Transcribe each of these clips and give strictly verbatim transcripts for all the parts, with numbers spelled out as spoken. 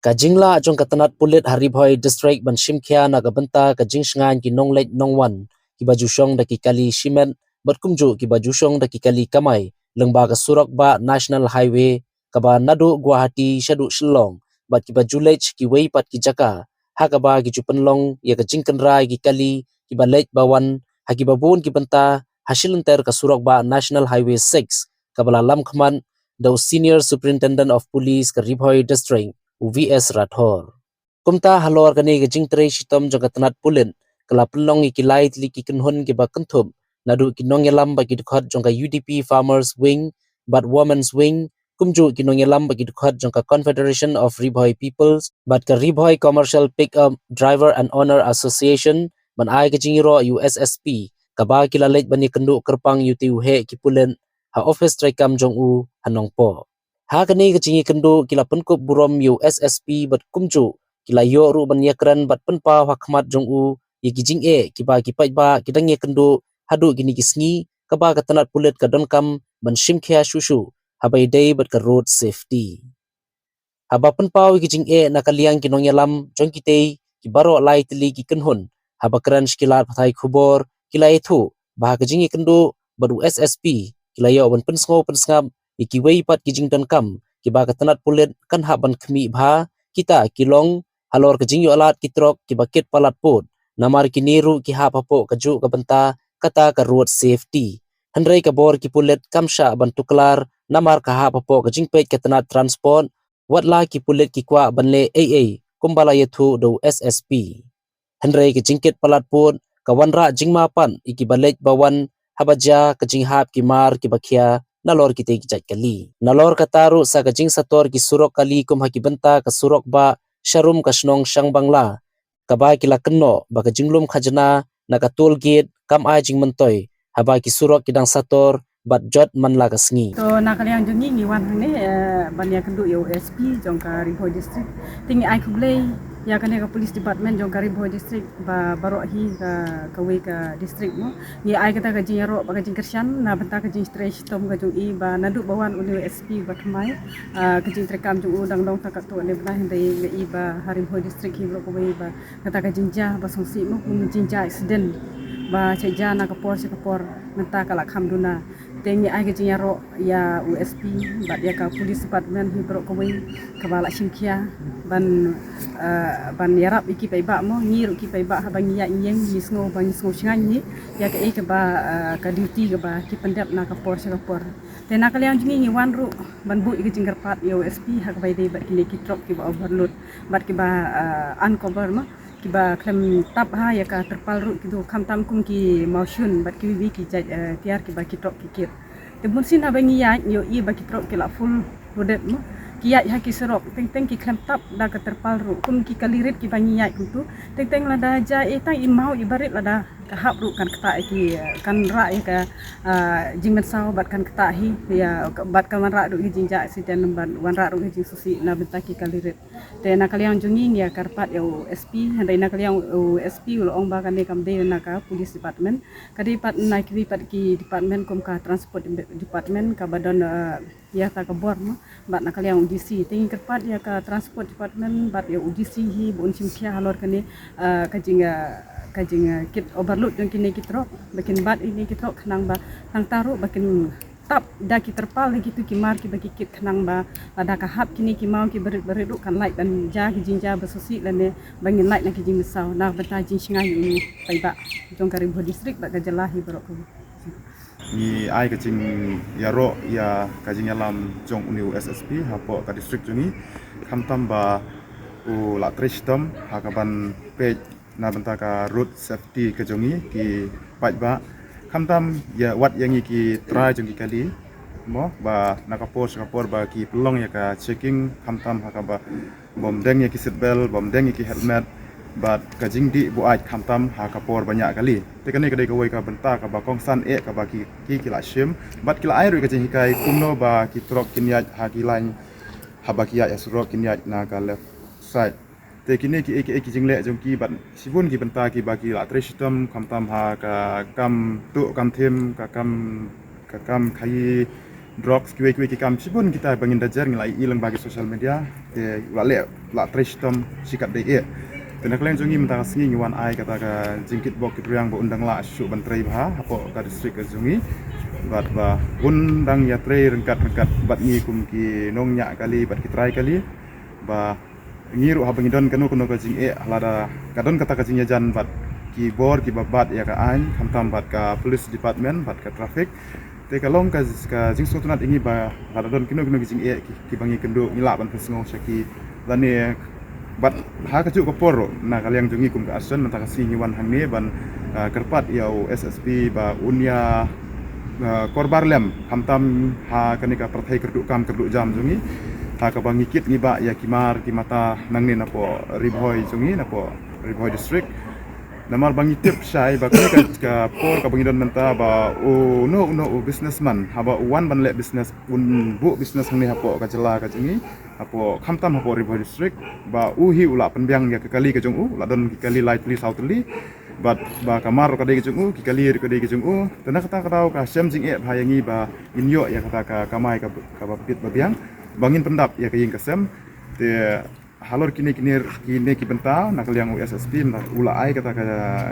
Ka jinglah jong ka tnat pulit ha Ri Bhoi District ban shim khia na ka bynta ka jingshngaiñ ki nongleit nongwan kiba ju shong da ki kali shimet bad kumjuh kiba ju shong da ki kali kamai lyngba ka surok bah National Highway kaba naduh Guwahati shaduh Shillong bad kiba ju leit sha kiwei pat ki jaka ha kaba ki ju pynlong ïa ka jingkynra ïa ki kali kiba leit ba wan ha kiba bun ki bynta ha shilynter ka surok bah National Highway six kaba la lam khmat da u Senior Superintendent of Police ka Ri Bhoi District, u V S Rathore. Kumta halor kane ka jingtrei shitom jong ka tnat pulit ka la pynlong ïa ki lai tylli ki kynhun kiba kynthup naduh ki nongïalam bad ki dkhot jong ka U D P Farmers Wing bad Women's Wing, kumjuh ki nongïalam bad ki dkhot jong ka Confederation of Ri Bhoi Peoples bad ka Ri Bhoi Commercial Pickup Driver and Owner Association, ban ai ka jingïaroh ïa u S S P kaba ki la leit ban ïakynduh kyrpang ïa utei u heh ki pulit ha office treikam jong u ha Nongpoh. Ha kane ka jingïakynduh ki la pynkup burom ïa u S S P bad kumjuh ki la ïoh ruh ban ïakren bad pynpaw ha khmat jong u ïa ki jingeh kiba ki paidbah ki dang ïakynduh haduh kine ki sngi kaba ka tnat pulit ka donkam ban shim khia shuh shuh haba ïadei bad ka road safety. Haba pynpaw ïa ki jingeh na ka liang ki nongïalam jong kitei ki baroh lai tylli ki kynhun, haba kren sha ki lad pathai khubor ki la ïathuh ba ha ka jingïakynduh bad u S S P ki la ïoh ban pynsngew pynsngap ïa kiwei pat ki jingdonkam kiba ka tnat pulit kan hap ban khmih bha kita ki long halor ka jingïoh lad ki trok kiba kit palat pud, namar kine ruh ki hap hapoh kajuh ka bynta kata ka road safety. Hynrei ka bor ki pulit kam shah ban tuklar namar ka hap hapoh ka jingpeit ka tnat transport, wat la ki pulit ki kwah ban leh ei ei kumba la ïathuh da u S S P. Hynrei ka jingkit palat pud ka wanrah jingma pat ïa kiba leit ba wan haba jia ka jinghap ki mar kiba khia nalor kitei ki jait kali. Nalor kata ruh sa ka jingsator ki surok kali kum ha ki bynta ka surok bah sharum ka shnong Shangbangla, kaba ki la kynnoh ba ka jinglum khajna na ka toll gate kam ai jingmyntoi haba ki surok ki dang sator bad jot man la ka sngi. To na ka liang jong ngi ngi wan hangne, eh, ban ïakynduh ïa u S P jong ka Ri Bhoi District. Te ngi ai khublei ïa kane ka police department jong ka Ri Bhoi District ba baroh hi ka kawei ka district mo. Ngi ai kata ka jingïaroh bad ka jingkyrshan na bynta ka jingtrei shitom ka jong i ba naduh ba wan une u S P ba thymmai, ah, ka jingtreikam jong u dang long tang katto katne bnai, hynrei ngi i ba ha Ri Bhoi District hi baroh kawei ba kata ka jingjia ba sngewsih mo, kum jingjia accident ba shet jia na ka por sha ka por, mynta ka la kham duna. Te ngi ai ka jingïaroh ïa u S P bad ïa ka police department hi baroh kawei kaba la shim khia ban, eh, ban ïarap ïa ki paidbah mo. Ngi ruh ki paidbah haba ngi ïaid ngi ïeng ngi sngew ba ngi sngew shngaiñ hi ïa kaei kaba, eh, ka duty kaba ki pyndep na ka por sha ka por. Te na ka liang jong ngi ngi wan ruh ban buh ïa ka jingkyrpad ïa u S P ha kaba ïadei bad kine ki trok kiba overload bad kiba, eh, uncover mo, kiba khlem tap ha ïa ka terpal ruh, kitu khamtam kum ki mawshun bad kiwei kiwei ki jait, eh, tiar kiba ki trok ki kit. Te bunsien haba ngi ïaid ngi ïohi ba ki trok ki la full loaded mo, ki ïaid ha ki surok teng teng ki khlem tap da ka terpal ruh, kum ki kali rit kiba ngi ïaid kumtu. Teng teng lada jia i tang i maw i barit lada ka hap ruh kan ktah ïa ki, eh, kan rah ïa ka, ah, jingmynsaw bad kan ktah hi ïa ka, bad kan wanrah ruh ïa ka jingjia accident bad wanrah ruh ïa ka jingsngewsih na bynta ki kali rit. Te na ka liang jong ngi ngi ïa kyrpad ïa u S P, hynrei na ka liang u S P u la ong ba kane kam dei na ka police department. Ka dei pat na kiwei pat ki department kum ka transport department kaba don, eh, ïa kata ka bor mo, bad na ka liang u D C. Te ngi kyrpad ïa ka transport department bad ïa u D C hi ba un shim khia halor kane, eh, ka jing, eh, ka jing, eh, kit overload jong kine ki trok, ba kin bat ïa kine ki trok khnang ba nangta ruh ba kin tap da ki terpal da kitu ki mar kiba ki kit khnang ba lada ka hap kine ki maw ki barit barit ruh kan lait ban jia ki jingjia ba sngewsih lane ba ngin lait na ki jingmynsaw na bynta jingshngaiñ ïa u paidbah jong ka Ri Bhoi District bad ka jylla hi baroh kawei. Ngi ai ka jingïaroh ïa ka jingïalam jong une u S S P hapoh ka district jong ngi, khamtam ba u la trei shitom ha kaban peit na bynta ka road safety ka jong ngi ki paidbah, khamtam ïa wat ïa ngi ki trai jong ki kali mo, ba na ka por sha ka por ba ki pynlong ïa ka checking, khamtam ha kaba bym deng ïa ki seat belt, bym deng ïa ki helmet, bad ka jingdih buaid khamtam ha ka por ba ñiah kali. Te kane ka dei kawei ka bynta kaba kongsan eh kaba ki, ki, ki la shim bad ki la ai ruh ka jinghikai kumno ba ki trok kin ïaid ha ki line, haba ki ïaid ha surok kin ïaid na ka left side. Te kine ki, ki, ki jingleh jong ki bad shibun ki bynta kiba ki la trei shitom, khamtam ha ka kam tuh kam thim, ka kam, ka kam khaïi drugs, kiwei kiwei ki kam shibun kita ba ngin da jer ngi la ïohi lyngba ki social media. Te la leh lah trei shitom shi katdei eh. Te na ka liang jong ngi mynta ka sngi ngi wan ai kata ka jingkitbok kitrwiang ba un dang lah shuh ban trei bha hapoh ka district ka jong ngi. Bad ba un dang ïatrei ryngkat ryngkat bad ngi kum ki nongñiah kali bad ki trai kali. Ba ngi ruh haba ngi don kano kano ka jingeh, lada ka don kata ka jingïajan bad ki bor kiba bat ïa ka aiñ, khamtam bad ka police department bad ka traffic. Te ka long ka, ka jingsngewtynnat ïa ngi ba lada don kino kino ki jingeh ki, kiba ngi kynduh, ngi lah ban pynsngew sha ki lane. Bad ha kajuh ka por ruh, na ka liang jong ngi kum ka ASHSON, mynta ka sngi ngi wan hangne ban, ah, kyrpad ïa u S S P ba un ïa, ah, korbar lem, khamtam ha kane ka pyrthei kyrduh kam kyrduh jam jong ngi, ha kaba ngi kit ngi bah ïa ki mar ki mata nangne napoh Ri Bhoi jong ngi, napoh Ri Bhoi District. Namar ba ngi tip shai ba kane ka, ka por kaba ngi don mynta ba uno uno u businessman haba u wan ban leh business, un buh business hangne hapoh ka jylla ka jong ngi, hapoh, khamtam hapoh Ri Bhoi District, ba u hi u lah pynbiang ïa ka kali ka jong u, u lah don ki kali lai tylli saw tylli. Bad ba ka mar ruh ka dei ka jong u, ki kali ruh ka dei ka jong u. Te na kata ka daw ka shem jingeh bha ïa ngi ba ngin ïoh ïa kata ka kamai ka, kaba bit ba biang, ba ngin pyndap ïa ka ïing ka sem. Te halor kine, kine, kine ki bynta, na ka liang u S S P mynta u la ai kata ka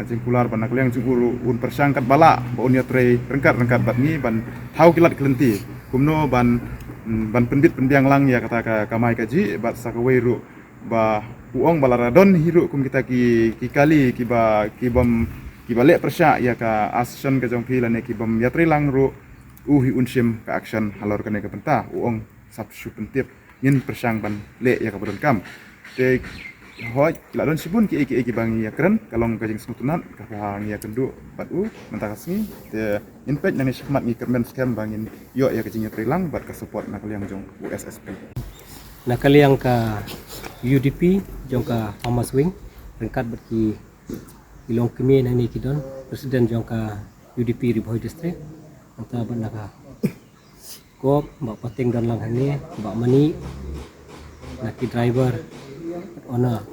jingkular ba na ka liang jong u ruh un pyrshang katba lah ba un ïatrei ryngkat ryngkat bad ngi ban thaw ki lad ki lynti kumno ban, mm, ban pynbit pynbiang lang ïa kata ka kamai kajih. Bad sa kawei ruh ba u ong ba lada don hi ruh kum kita ki, ki kali kiba, kibym, kiba leh pyrshah ïa ka ASHSON ka jong phi lane kibym ïatrei lang ruh, u hi un shim ka action halor kane ka bynta. U ong sap shu pyntip, ngin pyrshang ban leh ïa kaba donkam. Te hooid, ki la don shibun kiei kiei kiba ngi ïakren, ka long ka jingsngewtynnat kaba ngi ïakynduh bad u mynta ka sngi. Te ngin peit nangne shakhmat, ngi kyrmen skhem ba ngin ïoh ïa ka jingïatreilang bad ka support na ka liang jong u S S P. Na ka liang ka U D P jong ka Farmers Wing ryngkat bad ki, ki longkmie nangne ki don president jong ka U D P Ri Bhoi District, mynta bad na ka Kop, Bah Pateng don lang hangne, Bah Mani, na ki driver, owner,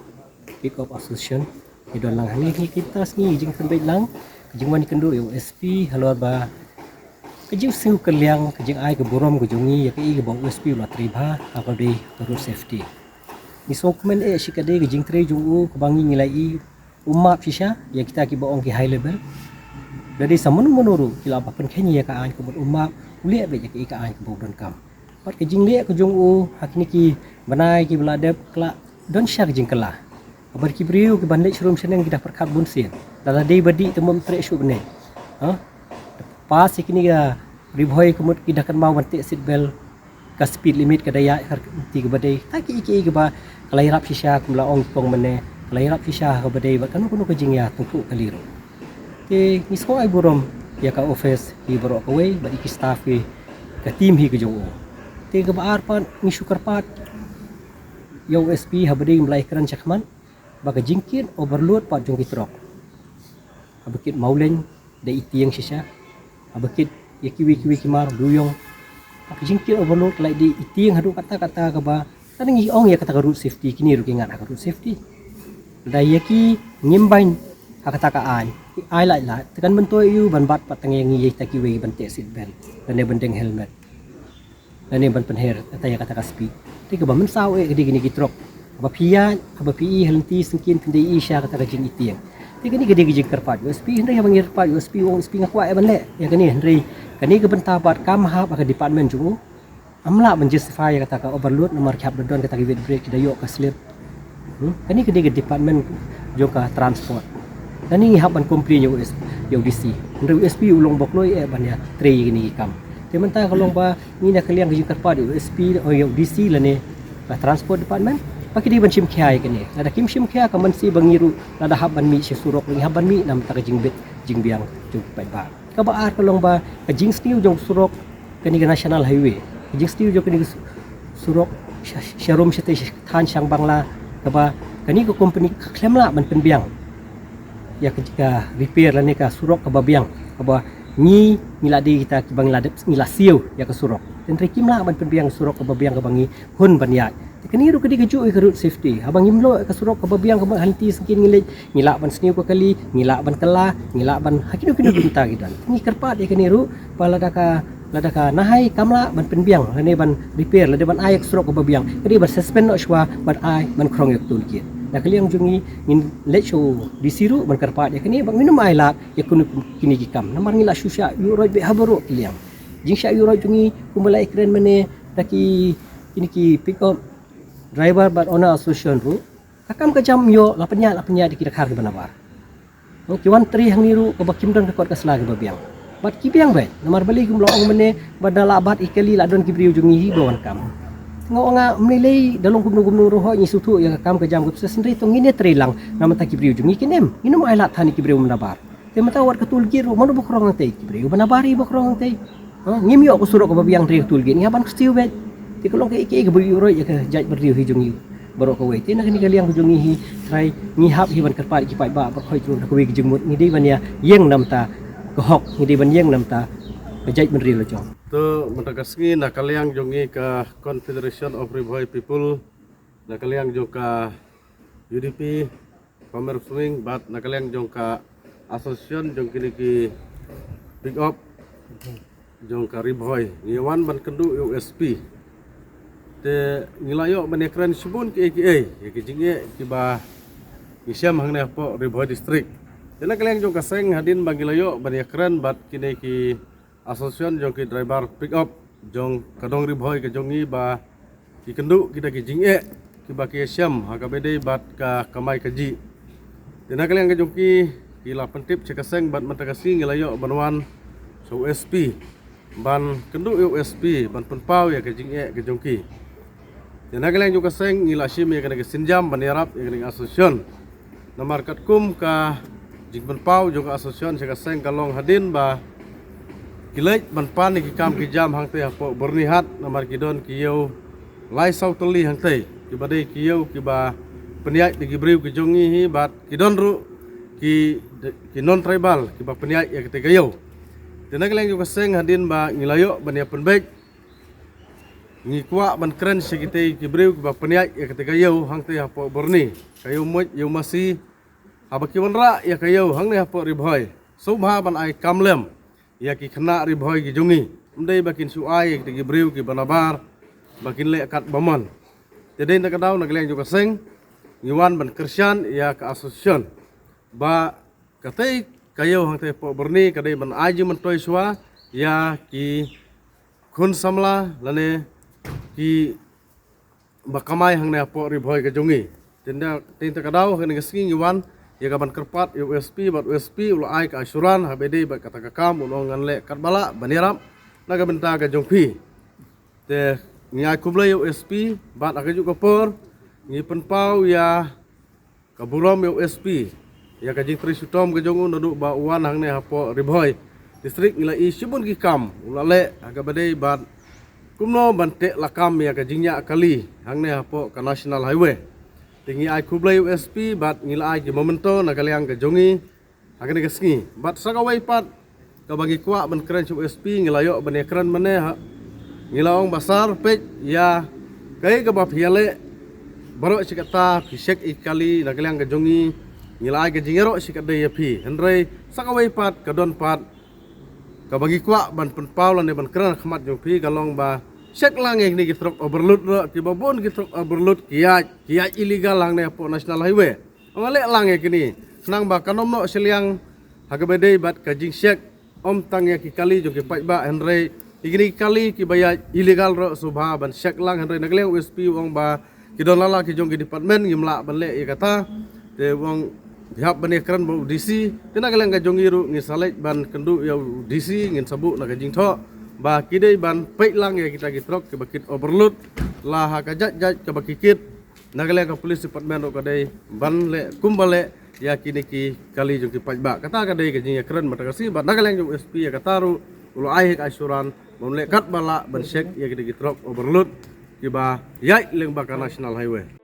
Pick Up Association, ki don lang hangne, ngi kita sngi jingpynbeit lang, ka jingwan ïakynduh ïa u S P, halor ba ka jingsngew kylliang, ka jingai ka burom ka jong ngi ïa kaei kaba u S P u la trei bha ha kaba dei ka road safety. Ngi sngewkmen eh shi katdei ka jingtrei jong u kaba ngi, ngi la i u map shisha ïa kita kiba ong ki high level. Da dei sa mano mano ruh ki la ba pynkheiñ ïa ka aiñ, ka mut u map u leh beit ïa ka, ïa ka aiñ kaba u donkam. Bad ka jingleh ka jong u ha kine ki bnai kiba la dep ka la don shisha ka jingkylla. Bad ki briew kiban leit sharum shaneng ki da pyrkhat bun sien. Lada dei ba dih te mem treh shuh bneng. Ha? Pass ïa kine ki Ri Bhoi ka mut ki da kynmaw ban teh seat belt, ka speed limit ka da ïaid ha ka lynti kaba dei. Ta kiei kiei kiba ka la ïarap shisha, kum la ong i kong mynne, ka la ïarap shisha ha kaba dei bad kano kano ka jingïatyngkhuh kali ruh. Te ngi sngew ai burom ïa ka office hi baroh kawei bad ïa ki staff hi, ka team hi ka jong u. Te kaba ar pat ngi shu kyrpad ïa u S P haba dei ngim lah ïakren shakhmat, ba ka jingkit overload pat jong ki trok, haba kit mawleiñ da i tieng shisha, haba kit ïa kiwei kiwei ki mar duyong, ba ka jingkit overload ka la dei i tieng haduh katta katta kaba, lada ngi ong ïa kata ka road safety, kine ruh ki ngat ha ka road safety. Lada ïa ki ngim beiñ ha kata ka aiñ, ki ai lait lait, te kan myntoi aïu ban bat pat tang ïa ngi ïa kita kiwei ban teh seat belt lane ban deng helmet lane ban pynher kata ïa kata ka speed. Te kaba mynsaw eh ka dei kine ki trok, haba phi ïaid, haba phi i ha lynti syngkien, phin da i sha kata ka jingitieng. Te kane ka dei ka jingkyrpad ïa u S P, hynrei haba ngi kyrpad ïa u S P, u ong u S P nga kwah eh ban leh ïa kane, hynrei kane ka bynta pat kam hap ha ka department jong u. Ym lah ban justify ïa kata ka overload namar ki hap da don kata ka weight brake, ki da ïoh ka slip. Hmm? Kane ka dei ka department jong ka transport. Lane ngi hap ban complain ïa u S, ïa u D C. Hynrei u S P u long ba kloi eh ban ïatrei ïa kine ki kam. Te mynta ka long ba ngi na ka liang ka jingkyrpad ïa u S P, oh, ïa u D C lane ka transport department, ba ki dei ban shim khia ïa kane. Lada kim shim khia, ka mynsiem ba ngi ruh lada hap ban mih sha surok, ngi hap ban mih na bynta ka jingbit jingbiang jong ki paidbah. Kaba ar ka long ba ka jingsniew jong surok, kane ka National Highway, ka jingsniew jong kane ka su-, surok sha-, sharum shatei sha thaiñ Shangbangla, kaba kane ka company ka khlem lah ban pynbiang ïa ka, ka repair lane ka surok kaba biang, kaba ngi, ngi la dei kita kiba ngi la dep, ngi la siew ïa ka surok. Hynrei kim lah ban pynbiang surok kaba biang kaba ngi hun ban ïaid. Te kane ruh ka dei kajuh ïa ka road safety. Haba ngim ïoh ka surok kaba biang, kaba ha lynti syngkien ngi leit, ngi lah ban sniew ka kali, ngi lah ban kylla, ngi lah ban ha kino kino ki bynta ki don. Ngi kyrpad ïa kane ruh ba lada ka Lada ka Nahai kam lah ban pynbiang, lane ban repair, lane ban ai ka surok kaba biang, ka dei ban suspend noh shuwa, ban ai, ban khrong ïa ka toll gate. Na ka liang jong ngi, ngin leit sha u D C ruh ban kyrpad ïa kane, ba ngin ym ailad ïa kine, kine ki kam. Namar ngi la shu shah ïuh roit beit ha baroh ki liang. Jingshah ïuh roit jong ngi, kumba la ïakren mynne da ki, kine ki pick up driver bad owner association ruh, ka kam ka jam ïoh la pynïaid, la pynïaid da ki dkhar kiba nabar. Ki wan trei hangne ruh kaba kim don ka kot ka sla kaba biang. Bad ki biang beit, namar balei kim la ong mynne ba da la bat ïa ki kali, la don ki briew jong ngi hi ba wan kam. Nga ong, nga ym lei lei da long kumno kumno ruh, ngi sngewthuh ïa ka kam ka jam ka pisa, hynrei to ngin ïa trei lang na bynta ki briew jong ngi kin im. Ngin ym ailad than ïa ki briew ba nabar. Te mynta wat ka toll gate ruh, mano ba khrong hangtei? Ki briew ba nabar hi ba khrong hangtei. Ha, ngim ïoh ka surok kaba biang, trei ka toll gate, ngi hap ban kyrsiew beit. Te ka long kaei kaei kaba ïuh roit ïa ka jaitbynriew, briew hi jong ngi baroh kawei. Te na kane ka liang ka jong ngi hi, trai, ngi hap hi ban kyrpad ïa ki paidbah baroh kawei, jong ka kawei ka jingmut, ngi dei ban ïa ïeng na bynta ka hok, ngi dei ban ïeng na bynta ka jaitbynriew la jong. To mynta ka sngi na ka liang jong ngi ka Confederation of Ri Bhoi People, na ka liang jong ka U D P, Farmers Wing, bad na ka liang jong ka association jong kine ki pick up jong ka Ri Bhoi, ngi wan ban kynduh ïa u S P. Te ngi la ïoh ban ïakren shibun kiei kiei ïa ki jingeh kiba ngi shem hangne hapoh Ri Bhoi District. Te na ka liang jong ka seng, hadien ba ngi la ïoh ban ïakren bad kine ki association jong ki driver pick up jong ka dong Ri Bhoi ka jong ngi, ba ki kynduh kita ki jingeh kiba ki ïashem ha kaba ïadei bad ka kamai kajih. Te na ka liang ka jong ki, ki la pyntip sha ka seng bad mynta ka sngi ngi la ïoh ban wan sha u S P ban kynduh ïa u S P ban pynpaw ïa ka jingeh ka jong ki. Te na ka liang jong ka seng ngi la shim ïa kane ka sienjam ban ïarap ïa kane ka association. Namar katkum ka jingpynpaw jong ka association sha ka seng ka long hadien ba ki leit ban pan ïa ki kam ki jam hangtei hapoh Byrnihat, namar ki don ki ïew lai saw tylli hangtei, kiba dei ki ïew kiba pynïaid da ki briew ki jong ngi hi, bad ki don ruh ki, ki non tribal kiba pynïaid ïa kitei ka ïew. Te na ka liang jong ka seng, hadien ba ngi la ïoh ban ïa pynbeit, ngi kwah ban kren sha kitei ki briew kiba pynïaid ïa kitei ka ïew hangtei hapoh Byrni, ka ïew Muid, ïew Masi. Haba ki wanrah ïa ka ïew hangne hapoh Ri Bhoi, sngewbha ban ai kam lem ïa ki khynnah Ri Bhoi ki jong ngi. Ym dei ba kin shu ai ïa kitei ki briew kiba nabar ba kin leh katba mon. Te dei na ka daw, na ka liang jong ka seng, ngi wan ban kyrshan ïa ka association ba katei ka ïew hangtei hapoh Byrni ka dei ban ai jingmyntoi shuwa ïa ki khun samla lane ki ba kamai hangne hapoh Ri Bhoi ka jong ngi. Te na, te na ka daw, ha kane ka sngi ngi wan ïa ka ban kyrpad ïa u S P, bad u S P u la ai ka assurance ha kaba ïadei bad kata ka kam, u ong ngan leh katba lah ban ïarap na ka bynta ka jong phi. Te ngi ai khublei ïa u S P, bad ha kajuh ka por ngi pynpaw ïa ka burom ïa u S P ïa ka jingtrei shitom ka jong u naduh ba u wan hangne hapoh Ri Bhoi District. Ngi la i shibun ki kam u la leh ha kaba ïadei bad kumno ban teh lakam ïa ka jingñiah kali hangne hapoh ka National Highway. Te ngi ai khublei ïa u S P bad ngi la ai ki memento na ka liang ka jong ngi ha kane ka sngi. Bad sa kawei pat kaba ngi kwah ban kren sha u S P, ngi la ïoh ban ïakren mynne ha, ngi la ong ba sir, peit ïa kaei kaba phi ïaleh, baroh shi katta phi check ïa ki kali na ka liang ka jong ngi. Ngi la ai ka jingïaroh shi katdei ïa phi, hynrei sa kawei pat ka don pat kaba ngi kwah ban pynpaw lane ban kren ha khmat jong phi, ka long ba check lang ïa kine ki truck overload ruh, kiba bun ki truck overload ki ïaid, ki ïaid illegal hangne hapoh National Highway. Ong leh lang ïa kine, khnang ba kan ym noh shiliang ha kaba ïadei bad ka jingcheck, ym tang ïa ki kali jong ki paidbah, hynrei ïa kine ki kali kiba ïaid illegal ruh sngewbha ban check lang. Hynrei na ka liang u S P u ong ba ki don la la ki jong ki department, ngim lah ban leh ïa kata. Te u ong phi hap ban ïakren bad u D C. Te na ka liang ka jong ngi ruh ngi sa leit ban kynduh ïa u D C, ngin sa buh na ka jingthoh ba ki dei ban peit lang ïa kita ki truck kiba kit overload la ha ka jait jait kaba ki kit. Na ka liang ka police department ruh ka dei ban leh kumba leh ïa kine ki kali jong ki paidbah. Kata ka dei ka jingïakren mynta ka sngi, bad na ka liang jong u S P ïa kata ruh u la ai hi ka assurance ban leh katba lah ban check ïa kine ki truck overload kiba ïaid lyngba ka National Highway.